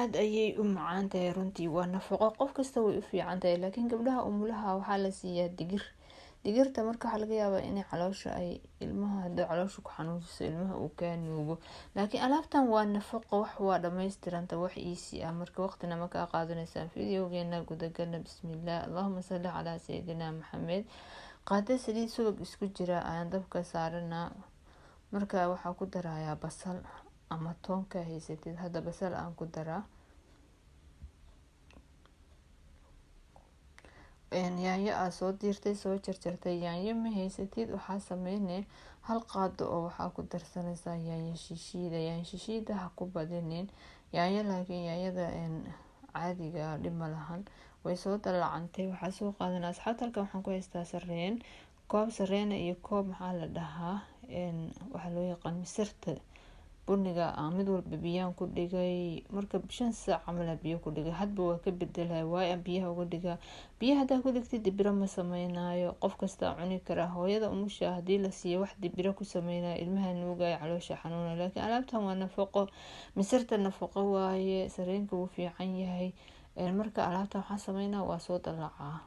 Aada ayay u macaan tahay runtii, waa nafaqo, qof kasta way u fiican tahay. Laakiin gabdhaha umulaha waxaa la siiyaa digir. Digirta marka waxaa laga yaabaa inay caloosha ay ilmaha, hadii caloosha ku xanuunsiso, ilmaha uu kaa nuugo. Laakiin alaabtan waa nafaqo, wax waa dhamaystiranta, wax easy ah. Marka waqtina ma kaa qaadanaysaan. Videogeena gudagalna. Bismillaah, allahuma salli calaa sayidina Maxamed. Qaado saliid subag isku jira ayaan dabka saaranaa. Marka waxaa ku darayaa basal ama toonka haysatid. Hadda basal aan ku daraa. Yaanyo aa soo diirtay, soo jarjartay. Yaanyo ma haysatid, waxaa sameyne hal qaado oo waxaa ku darsanaysaa yaanyo shishiida. Yaanyo shishiida ha ku badinin yaanyo, laakiin yaanyada caadiga dhib ma lahan. Way soo dalacantay. Waxaa soo qaadanaa, asxaabta, halkan waxaan ku haystaa sareen, koob sareena iyo koob, maxaa la dhahaa, waxaa loo yaqaan misirta buniga. Mid walba biyaan ku dhigay. Marka 5 saac camal biyo ku dhigay, hadba waa ka bedelay. Waay biyaha uga dhigaa? Biyaha hadaa ku dhigtid dibiro ma sameynayo, qof kastaa cuni karaa. Hooyada umusha hadii la siiyo wax dibiro ku sameynayo, ilmaha nuugayo, caloosha xanuuna. Laakiin alaabtan waa nafaqo, misirta nafaqo waaye, sareenka wuu fiican yahay. Marka alaabtan waxaa sameynaa, waa soo dalacaa.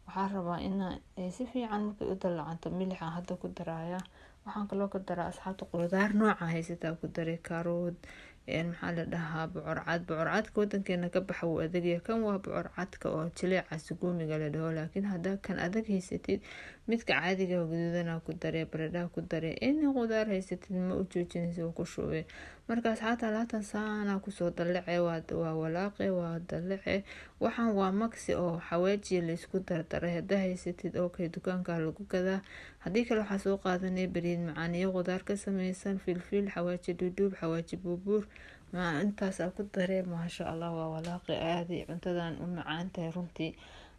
Waxaa rabaa ina si fiican markay u dalacanto, milixa hadda ku daraaya. Waxaan kaloo ka daraa, asxaabta, qudaar nooca haysataa ku daray: kaarood, maxaa la dhahaa, bocorcad. Bocorcadka wadankeena ka baxa wuu adagya. Kan waa bocorcadka oo jileeca suguumiga la dhaho, laakiin hadaa kan adag haysatid, midka caadiga gaduudana ku daree, baradhaha ku daree, in qudaar haysatid ma u joojinaysa, ku shubee. Marka asxaabta, alaabtan saana kusoo dalace, waa walaaqe, waa dalace. Waxaan waa mix oo xawaajiya laysku dardaray. Hadaa haysatid, okay, dukaanka lagu gadaa. Haddii kale waxaa soo qaadanay bariid macaan iyo qudaar ka sameysan, filfil, xawaaji dhuudhuub, xawaaji buubuur, intaasaa ku daree. Maasha Allah, waa walaaqi. Aaday cuntadan u macaan tahay runtii.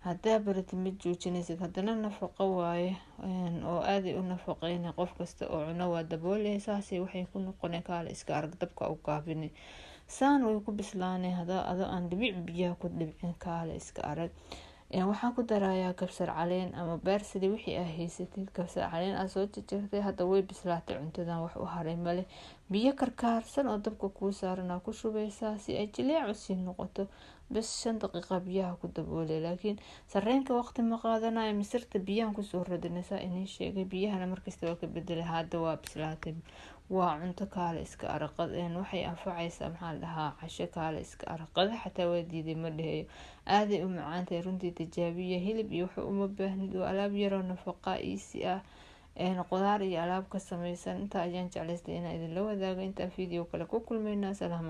Hadaa baratid ma joojinaysid. Haddana nafaqo waaye oo aaday u nafaqeyna. Qof kasta oo cuno waa dabooley, saasay waxay ku noqone. Kaale iska arag, dabka u gaabine, saan way ku bislaanay hadaa ado aan dhibic biyaha ku dhibcin. Kaale iska arag. Waxaan ku darayaa kabsar caleen ama parsley, wixii aa haysatid. Kabsar caleen aa soo jarjartay. Hadda way bislaatay cuntadan, wax u haray male. Biyo karkaarsan oo dabka kuu saaran aa ku shubeysaa si ay jileec usii noqoto. Bas 5 daqiiqa biyaha ku daboolay. Laakiin sareenka waqti ma qaadanayo. Misirta biyahan kusoo radinaysaa inii sheegay, biyahana markasta waa ka bedelay. Hadda waa bislaatay, waa cunto kaale iska araqad. Waxay anfacaysaa, maxaa la dhahaa, casho kaale iska araqada, xataa waa diiday ma dhaheeyo. Aaday u macaantahay runtii. Tijaabiya. Hilib iyo wax uma baahnid, waa alaab yaroo nafaqa easy ah, qudaar iyo alaab ka sameysan. Intaa ayaan jeclaystay inaan idinla wadaago. Intaan video kale ku kulmayna, salaam.